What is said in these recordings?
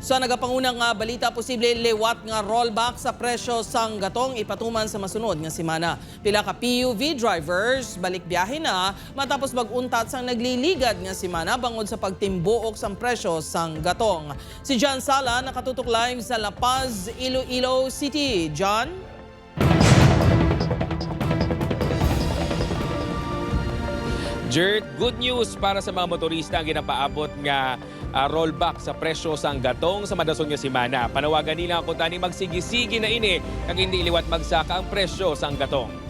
Sa nagapangunang nga balita, posible liwat nga rollback sa presyo sang gatong ipatuman sa masunod nga semana. Pila ka PUV drivers balik biyahe na matapos mag-untat sang nagliligad nga semana bangod sa pagtimbuok sang presyo sang gatong. Si John Sala nakatutok live sa La Paz, Iloilo City. John? Jert, good news para sa mga motorista ang ginapaabot nga rollback sa presyo sang gatong sa madason nga semana. Panawagan nila ang kung magsigisigi na ini kag hindi iliwat magsaka ang presyo sang gatong.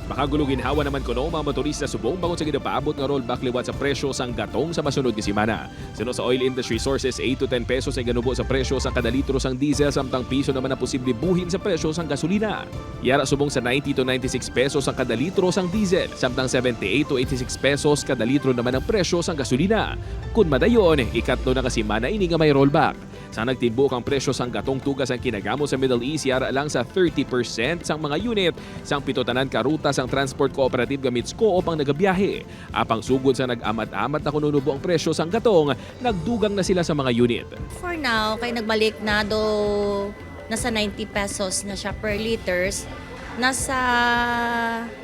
Makagulugin hawa naman kuno mga motorista subong bangod sa ginapaabot nga rollback liwat sa presyo sang gatong sa masunod nga semana. Sino sa oil industry sources, 8 to 10 pesos ang ganubo sa presyo sang kada litro sang diesel, samtang piso naman ang posible buhin sa presyo sang gasolina. Yara subong sa 90 to 96 pesos ang kada litro sang diesel, samtang 78 to 86 pesos kada litro naman ang presyo sang gasolina. Kung madayon, ikatlo na kasimana ini nga may rollback. Sa nagtibuok ang presyo sang gatong tugas ang kinagamo sa Middle East, yara lang sa 30% sang mga unit sang pito tanan ka ruta sang transport cooperative gamit co-op ang nagabiyahe. Apang sugod sa nag-amat-amat na kununubo ang presyo sang gatong, nagdugang na sila sa mga unit. For now, kay nagbalik na do nasa 90 pesos na siya per liters, nasa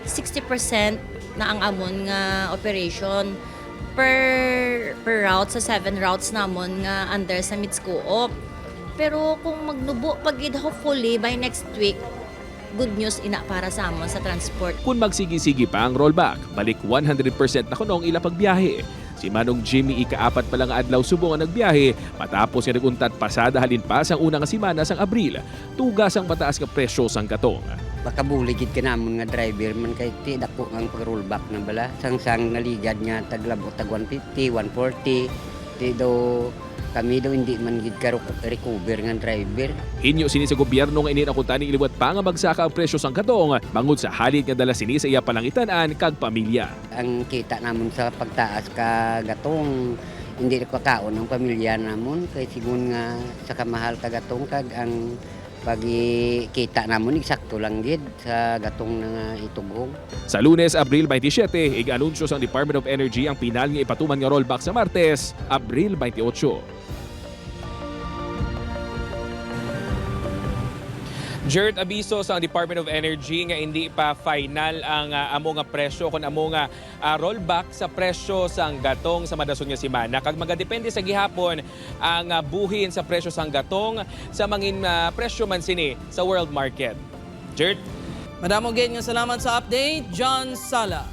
60% na ang amon nga operation per route sa 7 routes namon nga under sa Mits Co-op. Pero kung magnubo pagid, hopefully by next week, good news ina para sa amon sa transport. Kung magsigisigi pa ang rollback, balik 100% na kuno ang ila pagbiyahe. Si Manong Jimmy, ikaapat pa lang nga adlaw subong ang nagbiyahe matapos nga naguntat pasada halin pa sang una nga semana sang Abril. Tugas ang mataas nga presyo sang gatong. Baka buligid ka namon nga driver man kay ti dako ang pag-rollback na bala. Sangsang naligad nga taglabo tag 150, 140. Ti do kami daw hindi man gid ka recover nga driver. Hinyo sini sa gobyerno nga ini na ni iliwat pa nga magsaka ang presyo sang katong bangod sa halit nga dala sini sa iya palangitan-an kag pamilya. Ang kita namon sa pagtaas ka gatong, hindi ko kaon ang pamilya namon kay sigun nga sa kamahal ka gatong, kag ang pagkita namon eksakto lang gid sa gatong nga itugong. Sa Lunes, Abril 27, ig-anunsyo sang Department of Energy ang pinal nga ipatuman nga rollback sa Martes, Abril 28. Jert, abiso sa Department of Energy nga hindi pa final ang amo nga presyo kon amo nga rollback sa presyo sang gatong sa madason nga semana. Kag magadepende sa gihapon ang buhin sa presyo sang gatong sa mangin presyo man sini sa world market. Jert. Madamo gid nga salamat sa update, John Sala.